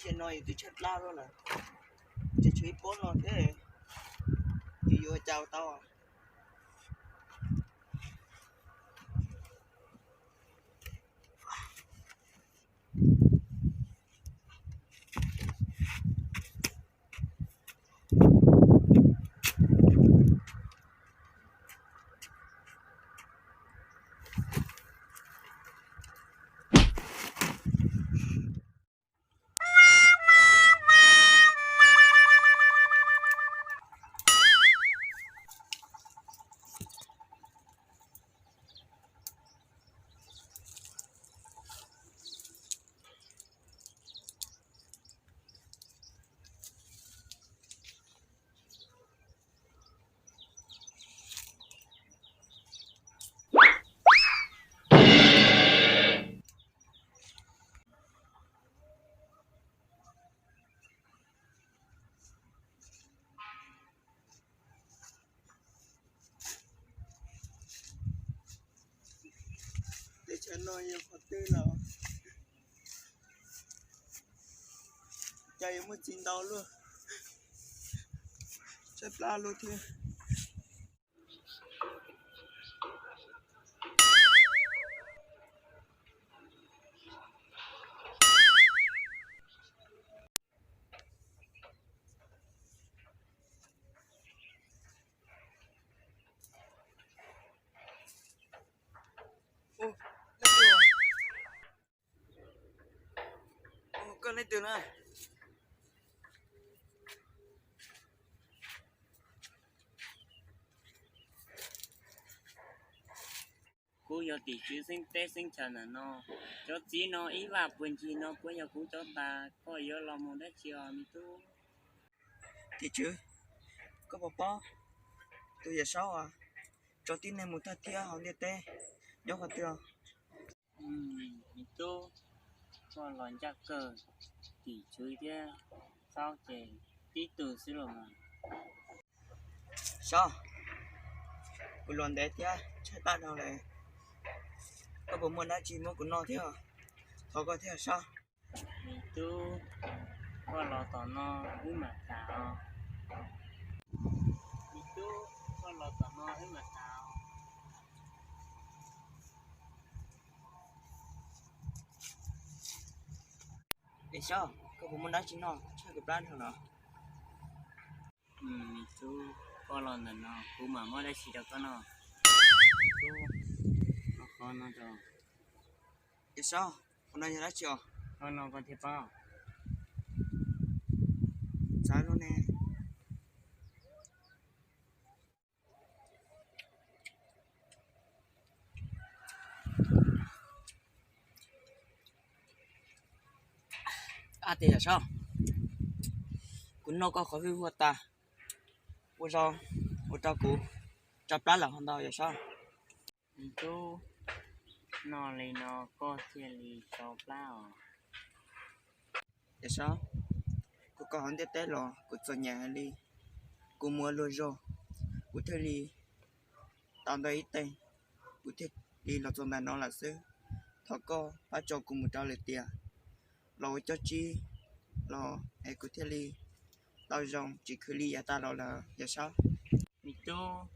Ces no yus twb tshaib plab lawm, ces tshuav ib pob no thiab, yus yuav ua cas tau. Teb chaws no yog qhov twg los cas yuav muaj txiv ntau luaj, tshaib plab luaj thiab. Koj leej twg na? Kuv yog tim tswv xeeb teb xeeb chaws ntawm no. Cov txiv no ib vaj puag ncig no puab yog kuv cov tas, koj yuav los mus dab tsi os me tub? Tim tswv, koj puas paub tus Yawm Saub tso tib neeg mus thawj thiab hauv ntiaj teb nyob qhov twg? Me tub, koj los ncaj kawg, tim tswv thiab Saub ces tib tug xwb los mas. Saub, kuv los ntev thiab tshaib plab dhau lawm, koj puas muaj dab tsi muab kuv noj thiab? Thov koj thiab Saub. Me tub, koj los tom no wb mam tham os. Me tub, koj los tom no wb mam tham os. Es Saub, koj puas muaj dab tsi noj, tshaib kuv plab dhau lawm. Me tub, koj los ntawm no kuv mam muab dab tsi rau koj noj. Tub, koj qhov no rau. Es Saub, qhov no yog dab tsi os? Qhov no koj thiaj paub. Txawv no ne. Ab, tias Yawm Saub, kuv noj koj qhov vij huaj tas, ua zoo ua rau kuv tsau plab lawm hov ntau Yawm Saub. Me tub, noj li no koj thiaj li tsau plab os. Yawm Saub, kuv kav hauv ntiaj teb los kuv txom nyem heev li, kuv mus ua luag zog, kuv thiaj li tau ntawd ib teeg, kuv thiaj li los txog ntawm no lawm xwb. Thov koj pab tso kuv mus rau lwm tiam, los ua cob tsib los es kuv thiaj li tau zoo tsis khwv li yav tas los lawm Yawm Saub. Me tub,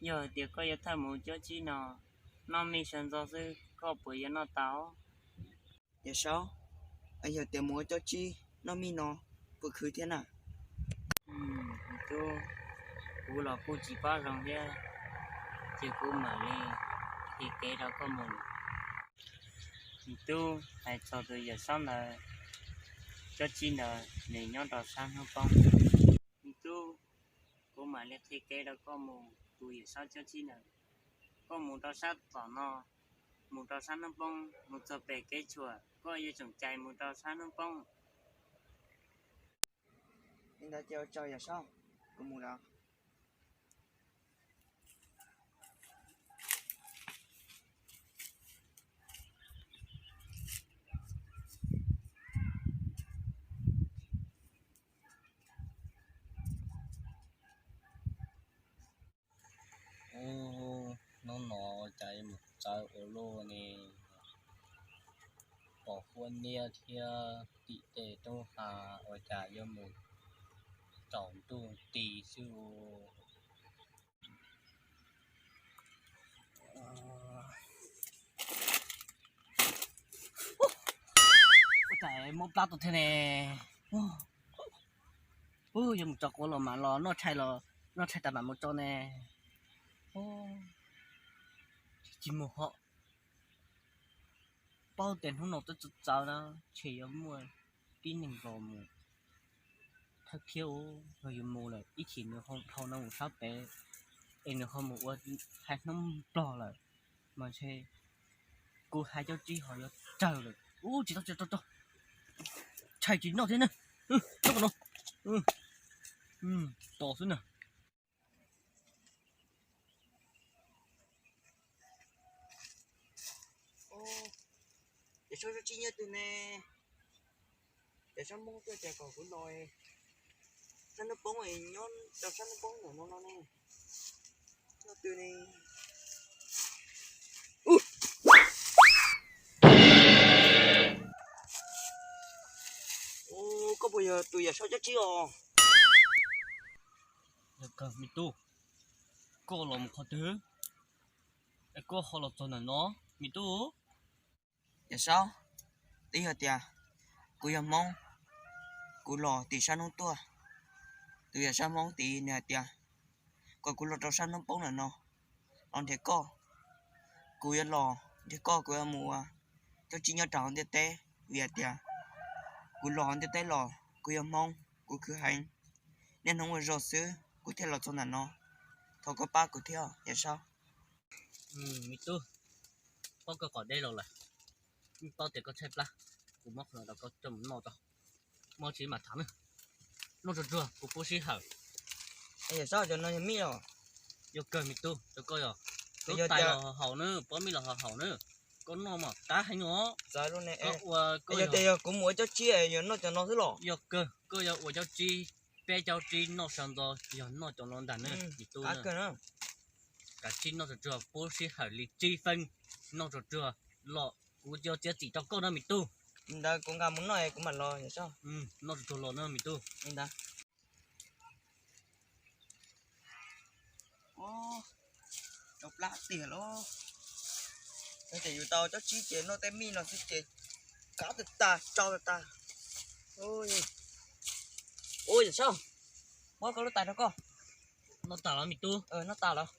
yog hais tias koj yuav thawj mus ua cob tsib no, noj mij sawv ntxov xwb koj puas yuav noj tau? Yawm Saub, yog tias mus ua cob tsib noj mij no puas khwv thiab na? Me tub, kuv los kuj tsis paub zoo thiab, ces kuv mam li qhia kev rau koj mus. Me tub, hais txog tus Yawm Saub ntawd, cob tsib ntawd nws nyob rau sab hnub poob. Me tub, kuv mam li qhia kev rau koj mus tus Yawm Saub cob tsib ntawd. Koj mus rau sab tom no, mus rau sab hnub poob, mus txog pem kev tshuam, koj yuav tsum cais mus rau sab hnub poob. Li ntawd ces ua tsaug Yawm Saub, kuv mus lawm. Ub, hnub no cas mus txawv ua luaj ne, pom Ua niaj thiab tim tej roob hav ua cas yuav mus tsaus ntuj nti xwb. Ua cas mob plab tau thiab ne? Yuav mus tso quav los mam los noj tshais, los noj tshais tas mam mus tso ne. Tsis mus hos, paub tias hnub no twb txawv txawv na, ntshe yuav muaj tib neeg los mus thawj thiab. Yog yuav mus lawm ib chim nws ho dhau no mus sab pem, es nws ho mus ua hais hnub nplog lawm, mas ntshe kuv hais cov tsis ho yuav tsawg lawm. Ub, tsis tau, tsis tau, tsis tau, tshais tsis noj thiab na. Nyob qhov no, tos xwb na. Yawm Saub, cov tsib nyob twg ne? Yawm Saub, Hmoob tuaj tias kom kuv los sab hnub poob, nyob rau sab hnub poob ntawm no no ne. Nyob twg ne? Ub, koj puas yog tus Yawm Saub cov tsib os? Yog kawg me tub, koj los mus qhov twg es koj ho los txog ntawm no me tub? Yawm Saub, twb yog tias kuv yog Hmoob, kuv los tim sab hnub tuaj. Tus Yawm Saub Hmoob tid nws hais tias kom kuv los rau sab hnub poob ntawm no los nrhiav koj. Kuv yuav los nrhiav koj, kuv yuav mus ua cov tsib nyob rau hauv ntiaj teb, vim hais tias kuv los hauv ntiaj teb los kuv yog Hmoob, kuv khwv heev. Niaj hnub ua zog xwb kuv thiaj los txog ntawm no. Thov koj pab kuv thiab Yawm Saub. Me tub, paub koj qhov deb los lawm, yeej paub tias koj tshaib plab, kuv muab qhov no rau koj coj mus noj tso. Muaj tsis mam tham na, noj tsuag tsuag kuv pub sij hawm. Yawm Saub, cov no yog mij los? Yog kawg me tub, cov koj yog, koj tais los ho haus na, pob mij los ho haus na, koj noj mas qab heev os. Yog tias yog kuv mus ua cov tsib yuav noj cov no xwb los? Yog kawg, koj yuav ua cov tsib, peb cov tsib noj sawv ntxov yog noj cov no ntag na me tub. Kav tsij noj tsuag tsuag, pub sij hawm li tsib feeb, noj tsuag tsuag los kuv yuav txiav txim rau koj na me tub. Ntawd kuv nqa mus noj kuv mam los Yawm Saub. Noj tsuag tsuag los na me tub. Li ntawd. Rau plab tiag lauj. Yog tias yus tau cov tsib ces noj tej mij no xwb ces kav tag tag, tsau tag tag. Ua Yawm Saub, muab koj lub tais rau koj. Noj tas los me tub? Noj tas lawm.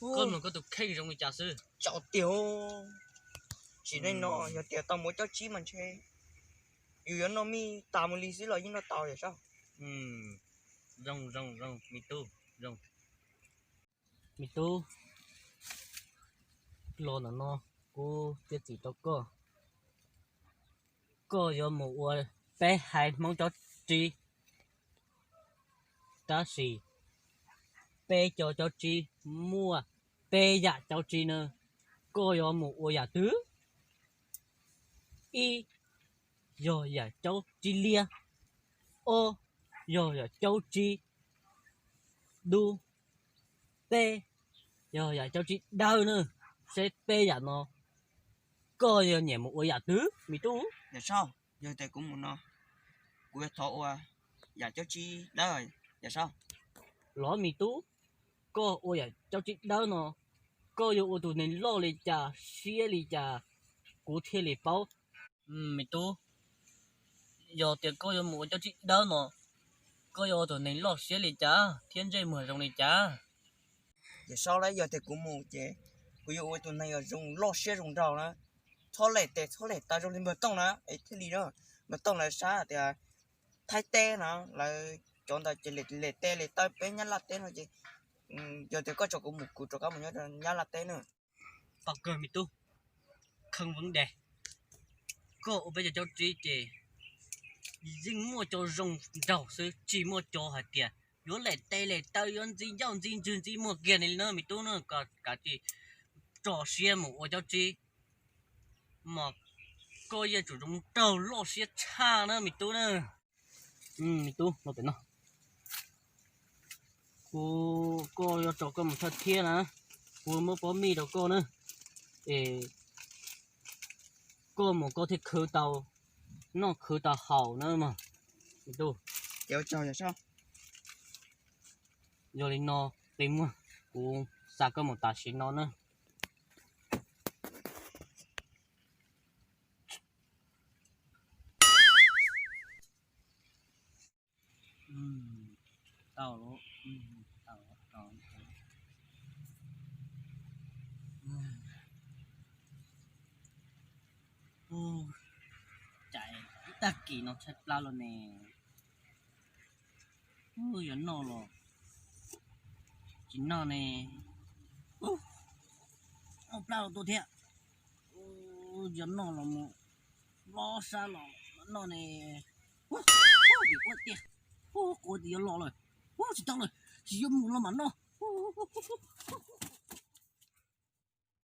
Koj mloog koj tus kheej zoo li cas xwb. Tsau tiag. Tsis neej no, yog tias tau mus ua cov tsib mas ntshe yus yuav noj mij tas mus li xwb los yeej noj tau Yawm Saub. Zoo zoo zoo me tub, zoo. Me tub, los ntawm no kuv txiav txim rau koj. Koj yuav mus ua peb haiv Hmoob cov tsib, tab sis peb cov cov tsib muaj peb yam cov tsib na. Koj yuav mus ua yam twg? Ib, yog yam caub tsib liab. Ob, yog yam caub tsib dub. Peb, yog yam caub tsib dawb na. Seb peb yam no koj yuav nyiam mus ua yam twg me tub? Yawm Saub, yog tias kuv mus no, kuv yuav thov ua yam caub tsib dawb Yawm Saub. Los me tub, koj ua yam caub tsib dawb no, koj yuav ua tus neeg loj li cas siab li cas kuv thiaj li paub. Me tub, yog tias koj yuav mus ua caub tsib dawb no, koj yuav ua tus neeg loj siab li cas thiab ntsej muag zoo li cas? Yawm Saub lauj, yog tias kuv mus ces kuv yuav ua tus neeg uas zoo loj siab zoo nraug na, txhob lem tes txhob lem taw zoo li npawg Tooj na es thiaj li na. Npawg Tooj lawv sab tias Thaib teb no, lawv cov ntawd ces lem tes lem taw, peb Nyab Laj teb no ces yog tias koj tso kuv mus kuv rov qab mus nyob Nyab Laj teb na. Tau kawg me tub, khee veev des, koj ua peb cov caub tsib ces yeej muaj cov zoo nraug xwb, tsis muaj cov hais tias yuav lem tes lem taw, yuav ntxi ncauj ntxi ntswg ntxi muag kiag li na me tub na. Koj kav tsij tso siab mus ua caub tsib mas koj yeej tsum zoo nraug loj siab tshaj na me tub na. Me tub, los pem no, kuv, koj yuav tso koj mus thawj thiab na, kuv muab pob mij rau koj na, es Koj mus koj thiaj khwv tau noj khwv tau haus na mog. Yog li no, peb muab, kuv xa koj mus tam sim no na. Tau, tau, tau. Cas ib tag kis no tshaib plab los ne. Yuav noj los tsis noj ne. Ua plab los tuaj thiab. Yuav noj los mus, lob sab los noj ne. Ua tiag, quav tias yuav los lawm. Ua tsis tau lawm, tsis yuav mus los mam noj.